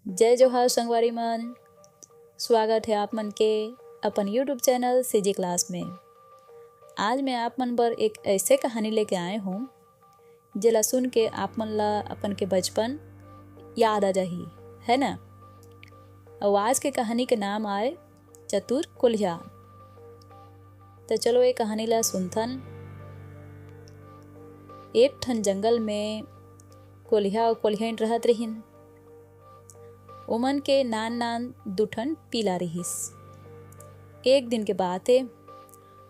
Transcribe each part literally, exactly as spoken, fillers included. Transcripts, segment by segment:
जय जोहार संगवारी मन, स्वागत है आप मन के अपन YouTube चैनल सीजी क्लास में। आज मैं आप मन बर एक ऐसे कहानी लेके आए हूँ, जेला सुन के आप मन ला अपन के बचपन याद आ जाही, है ना? अउ आज के कहानी के नाम आए चतुर कोलिहा। त चलो, ये कहानी ला सुनथन। एक ठन जंगल में कोलिहा अउ कोलिहाइन रहत रहिन। ओमन के नान नान दू ठन पीला रिहिस। एक दिन के बात ए,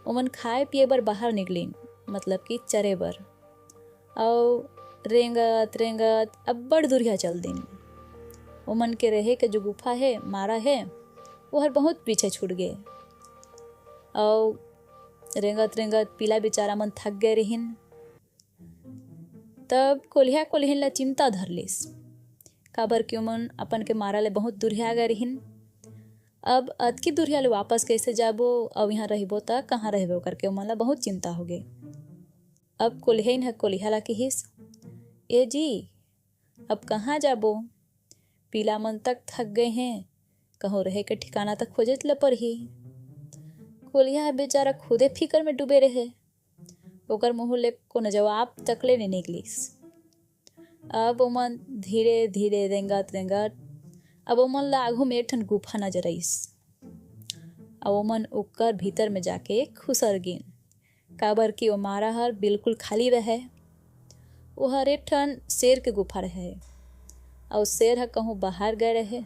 ओमन खाए पिए बर बाहर निकलिन, मतलब कि चरे बर। अउ रेंगत रेंगत अब्बड़ दुरिहा चल दिन। ओमन के रहे के जो गुफा हे, मारा हे, ओहर बहुत पीछे छूट गे। अउ रेंगत रेंगत पीला बेचारा मन थक गए रिहिन। तब कोलिहा कोलिहिन ला चिंता धर लिस, काबर कि ओमन अपन के मारा ले बहुत दुरिहा गए रिहिन। अब अतकी दुरिहा ले वापस कैसे जाबो, अउ यहाँ रहिबो त कहाँ रहिबो करके ओमन ला बहुत चिंता होगे। अब कोलिहाइन ह कोलिहा ला किहिस, "ए जी, अब कहाँ जाबो? पीला मन तक थक गए हैं, कहूँ रहे के ठिकाना तक खोजेच ल परही।" कोलिहा ह बेचारा खुदे फिकर में डूबे रहे, ओकर मुँह ले कोनो जवाब तक ले नइ निकलिस। अब ओमन धीरे धीरे रेंगत रेंगत अब ओमन ला आघू में एक ठन गुफा नजर आइस। अब ओमन ओकर भीतर में जाके खुसर गिन, काबर कि ओ मारा हर बिल्कुल खाली रहे। ओहर एक ठन शेर के गुफा रहे, अउ शेर ह कहूँ बाहर गए रहे।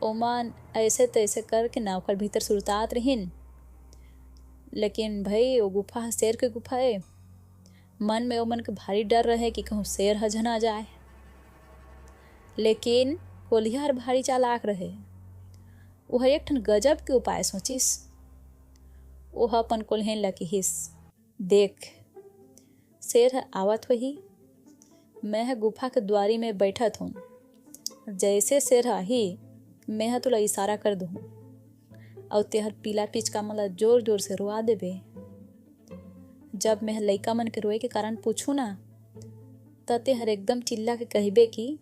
ओमन ऐसे तैसे करके ना ओकर भीतर सुरतात रहिन, लेकिन भई, ओ गुफा ह शेर के गुफा ए। मन में ओमन के भारी डर रहे कि कहूँ शेर ह झन आ जाए। लेकिन कोलिहा हर भारी चालाक रहे। ओह एक ठन गजब के उपाय सोचिस। ओह अपन कोलिहाइन ला किहिस, "देख, शेर ह आवत होही, मैं ह गुफा के दुआरी में बैठत हूँ। जैसे शेर ह आही, मैं ह तोला इशारा कर दूँ, अउ तेहर पीला पिचका मन ला जोर जोर से रोआ देबे। जब मैं ह लइका मन के रोए के कारण पूछूँ ना, त तेहर एकदम चिल्ला के कहिबे कि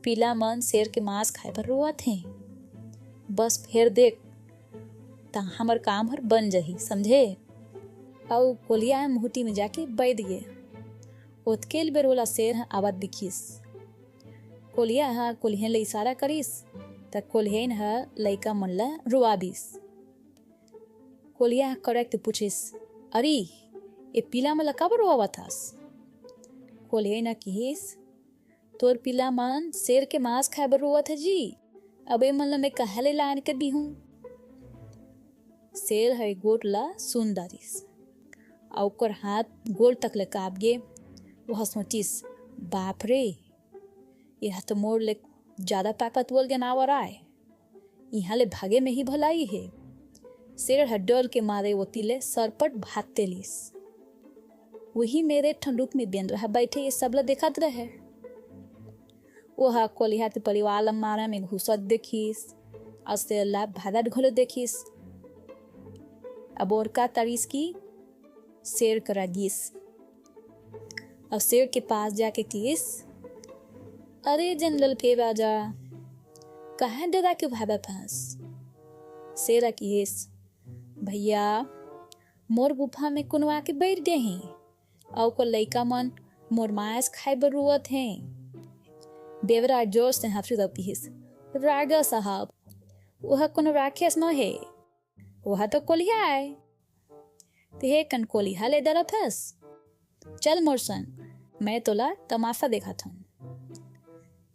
पीला मन शेर के मांस खाए बर रोवत हे। बस फेर देख, त हमर काम हर बन जाही, समझे?" अउ कोलिहा ह मुहटी में जाके बैठ गे। ओतकेल बेर ओला शेर ह आवत दिखिस। कोलिहा ह कोलिहाइन ल इशारा करिस, त कोलिहाइन ह लइका मन ल रोआ दिस। कोलिहा ह करक के पूछिस, "अरे, ए पीला मन ल काबर रोआवत हस?" कोलिहाइन ह किहिस, "तोर पीला मन शेर के मांस खाए बर रोवत हे जी, अब ए मन ल मैं कहाँ ले लान के दिहूँ?" शेर ह ए गोठ ल सुन डारिस, अउ ओकर हाथ गोड़ तक ले कांप गे। ओह सोचिस, "बाप रे, एह तो मोर ले जादा ताकतवर जनावर आय। इहाँ ले भागे में ही भलाई हे।" शेर ह डर के मारे ओती ले सरपट भागते लिस। उही मेर एक ठन रुख में बेंदरा ह बैठे ये सब ल देखत रहे। ओह कोलिहा के परिवार ल मारा में घुसत देखिस, अउ शेर ल भागत घलो देखिस। अब ओर का तरिस कि शेर करा गिस। अउ शेर के पास जाके किहिस, "अरे जंगल के राजा, काहे डरा के भागत हस?" शेर ह किहिस, "भैया, मोर गुफा में कोनो आके बैठ गे हे, अउ ओकर लइका मन मोर मांस खाए बर रोवत हे।" बेंदरा जोर से हंसत अउ किहिस, "राजा साहब, ओह कोनो राक्षस न हे, ओह तो कोलिहा आय। तेहे कन कोलिहा ले डरत हस? चल मोर संग, मैं तोला तमाशा देखाथन।"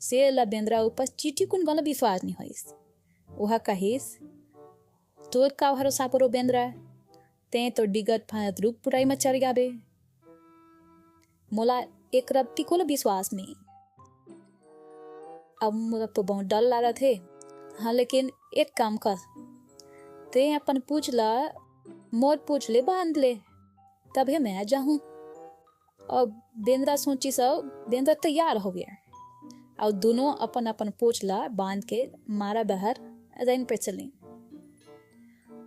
शेर ल बेंदरा ऊपर चिटिकुन घलो विश्वास नइ होइस। ओह कहिस, "तोर का भरोसा परो बेंदरा, तें तो डिगत फानत रूख पुराई म चढ़ जाबे। मोला एक रत्ती घलो विश्वास नइ। अब मोला तो बहुत डर लागत हे। हाँ, लेकिन एक काम कर, तें अपन पूछ ला मोर पूछ ले बांध ले, तभे मैं आ जाहूँ।" अउ बेंदरा सोचिस अउ बेंदरा तैयार हो गे। अउ दूनों अपन अपन पूछ ला बांध के मारा डहर रेंग पे चलिन।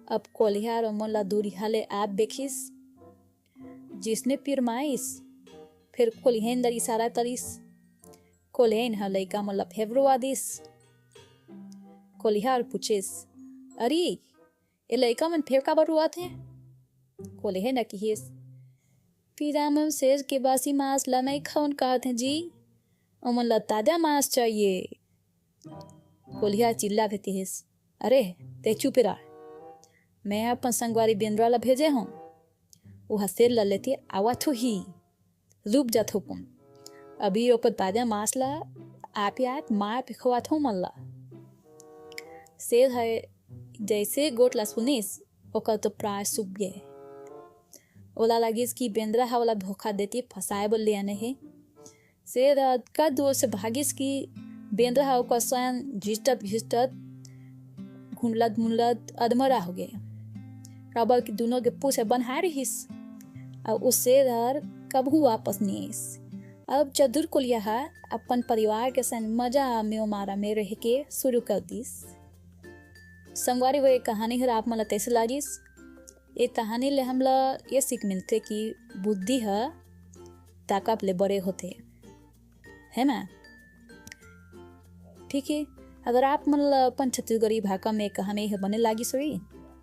अब कोलिहा ओमन ला दूरिहा ले आत देखिस, जिसने पिरमाइस, फेर कोलिहाइन डहर इशारा करिस। कोल्हेन ह लइका मन ला फेर रोवा दिस। कोलिहा ह पूछिस, "अरे, ए लइका मन फेर काबर रोवत हे?" कोल्हेन ह किहिस, "पीरा मन सेर के बासी मांस ला नइ खावन कहत हे जी, ओमन ला ताजा मांस चाहिए।" कोलिहा चिल्ला के किहिस, "अरे, ते चुप रह, मैं अपन संगवारी बेंदरा ला भेजे हूँ, ओहा सेर ला लेते आवत होही, रुक जा थोकुन, अभी ओकर ताजा मांस ला आपे आप मार के खवात हूँ मन ला।" सेर ह जैसे गोठ ला सुनिस, ओकर तो प्राण सूख गे। ओला लागिस कि बेंदरा ह ओला धोखा देती फंसाए बर ले आने हे। सेर ह अतका दूर से भागिस कि बेंदरा ह ओकर संग घिसटत घिसटत, घुंडलत घुंडलत अधमरा हो गे, काबर कि दुनों के पूछ ह बन्हा रिहिस। अउ ओ सेर हर कभू वापस नइ आइस। अब चतुर कोलिहा ह अपन परिवार के संग मजा में मारा में रह के शुरू कर दिस। संगवारी हो, ये कहानी हर आप मन ला कैसे लागिस? ये कहानी ले हमला ये सीख मिलथे कि बुद्धि ह ताकत ले बड़े होथे, है ना? ठीक है, अगर आप मन ला अपन छत्तीसगढ़ी भाखा में कहानी ह बने लागिस होही,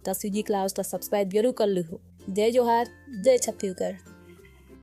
त सीजी क्लास ला सब्सक्राइब जरूर कर लूहू। जय जोहार, जय छत्तीसगढ़।